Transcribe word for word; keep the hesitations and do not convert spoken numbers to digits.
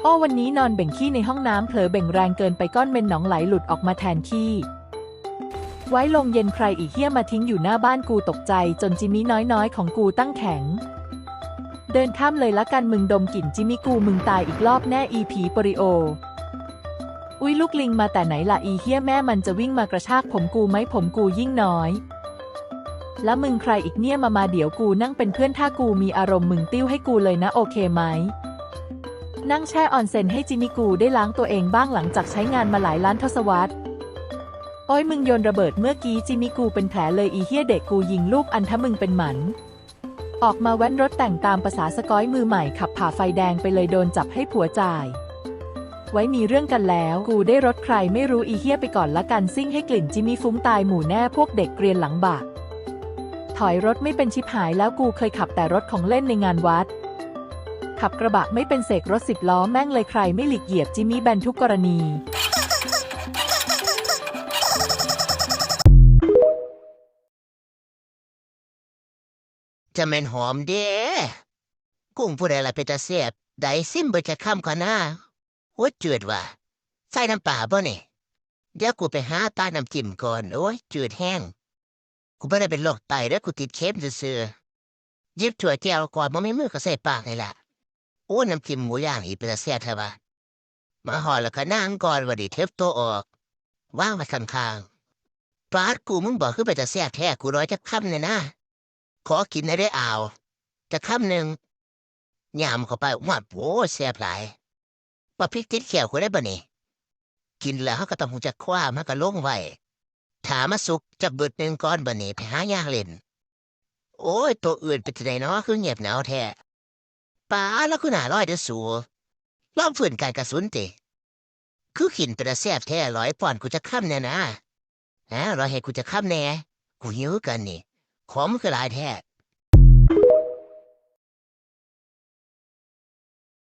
โอ้ วันนี้นอนเบ่งขี้ในห้องน้ำ เผลอเบ่งแรงเกินไป ก้อนเมนหนองไหลหลุดออกมาแทนขี้ ไว้ลงเย็นใครอีกเฮี้ยมาทิ้งอยู่หน้าบ้านกู ตกใจจนจิมมี่น้อยๆของกูตั้งแข็ง เดินข้ามเลยละกัน มึงดมกลิ่นจิมมี่กู มึงตายอีกรอบแน่อีผีโปริโอ อุ๊ย ลูกลิงมาแต่ไหนล่ะอีเฮี้ย แม่มันจะวิ่งมากระชากผมกูไหม ผมกูยิ่งน้อย แล้วมึงใครอีกเนี่ย มามาเดี๋ยวกูนั่งเป็นเพื่อน ถ้ากูมีอารมณ์มึงติ้วให้กูเลยนะ โอเคไหม นั่งแช่ออนเซ็นให้จิมมี่ กูได้ล้างตัวเองบ้างหลังจากใช้งานมาหลายล้านทศวรรษ โอ้ย มึงโยนระเบิดเมื่อกี้ จิมมี่ กูเป็นแผลเลยอีเฮี้ย เด็กกูยิงลูกอัน ถ้ามึงเป็นหมัน ออกมาแว้นรถแต่งตามประสาสก๊อยมือใหม่ ขับผ่าไฟแดงไปเลย โดนจับให้ผัวจ่าย ไว้มีเรื่องกันแล้ว กูได้รถใครไม่รู้อีเฮี้ย ไปก่อนละกัน ซิ่งให้กลิ่นจิมมี่ฟุ้ง ตายหมู่แน่พวกเด็กเกรียนหลังบาก ถอยรถไม่เป็น ชิบหายแล้ว กูเคยขับแต่รถของเล่นในงานวัด ขับกระบะไม่เป็น เสกรถสิบล้อแม่งเลย ใครไม่หลีกเหยียบจิมมี่แบนทุกกรณี จะแม่นหอมเด้ กุ้งผู้ใดล่ะเป็นตาแซ่บ ได้ซิมเบิ่งจักคำก่อนนะ โอ้ย จืดว่ะ ใส่น้ำปลาบ่นี่ เดี๋ยวกูไปหาตาน้ำจิ้มก่อน โอ้ย จืดแฮง กูบ่ได้เป็นโรคไตเด้อ กูติดเค็มซื่อๆ หยิบถ้วยแก้วก่อน บ่มีมือก็ใส่ปากนี่ล่ะ โอ้ย น้ำจิ้มหมูย่างอีกเป็นตาแซ่บแท้วะ มาฮอดแล้วก็นั่งก่อน ว่าดีเถิบโต๊ะออก วางไว้ข้างๆ ปาด กู มึงบอกคือเป็นตาแซ่บแท้ กูรอจักคำแหน่นะ ขอกินแหน่เด้ออ้าว จักคำหนึ่ง ยามเข้าไป หวาด โว้ แซ่บหลาย ว่าพริกติดแข้วกูได้บ่นี่ กินแล้วเฮาก็ต้องฮู้จักความ เฮาก็ลงไว้ ถ้ามาสุกจักบึดหนึ่งก่อน บัดนี้ไปหาย่างเล่น โอ้ย โตอื่นเป็นจั่งใดน้อ คือเงียบเหงาแท้ ปาด ลาวคือหน้าลอยเด้อสู ลองฟื้นการกระสุนติ คือกินเป็นตาแซ่บแท้ ลอยป้อนกูจักคำแหน่นะ ฮะ ลอยให้กูจักคำแหน่ กูหิวคือกันนี่ ของมึงคือหลายแท้